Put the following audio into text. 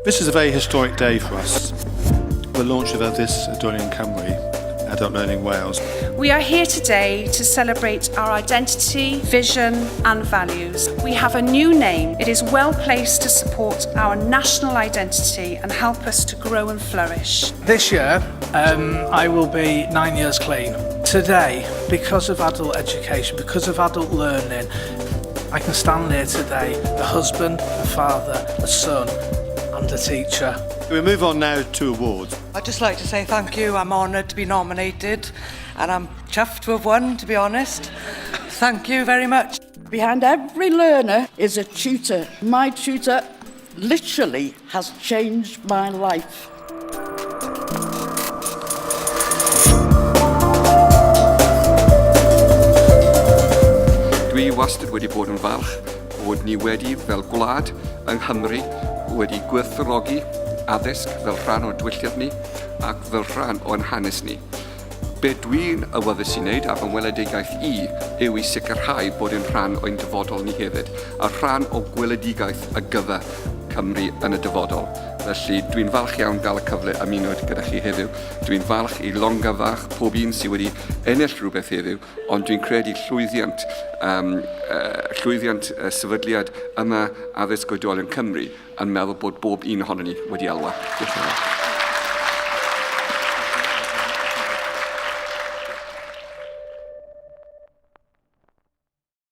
This is a very historic day for us. The launch of Addysg Oedolion Cymru, Adult Learning Wales. We are here today to celebrate our identity, vision and values. We have a new name. It is well placed to support our national identity and help us to grow and flourish. This year, um, I will be nine years clean. Today, because of adult education, because of adult learning, I can stand here today, a husband, a father, a son, and a teacher. We move on now to awards. I'd just like to say thank you. I'm honoured to be nominated and I'm chuffed to have won, to be honest. Thank you very much. Behind every learner is a tutor. My tutor literally has changed my life. Dwi wastad wedi bod yn falch bod ni wedi, fel gwlad yng Nghymru, wedi gwerthfawrogi addysg fel rhan o'n diwylliant ni ac fel rhan o'n hanes ni. Be dwi'n awyddus i wneud a fy ngweledigaeth i yw i sicrhau bod yn rhan o'n dyfodol ni hefyd, a rhan o gweledigaeth y gyfer Cymru yn y dyfodol. Felly dwi'n falch iawn gael y cyfle ymuno gyda chi heddiw. Dwi'n falch i longyfarch pob un sydd wedi ennill rhywbeth heddiw, ond dwi'n credu llwyddiant, um, uh, llwyddiant uh, sefydliad yma Addysg Oedolion Cymru yn meddwl bod bob un ohonon ni wedi elwa. Diolch yn fawr.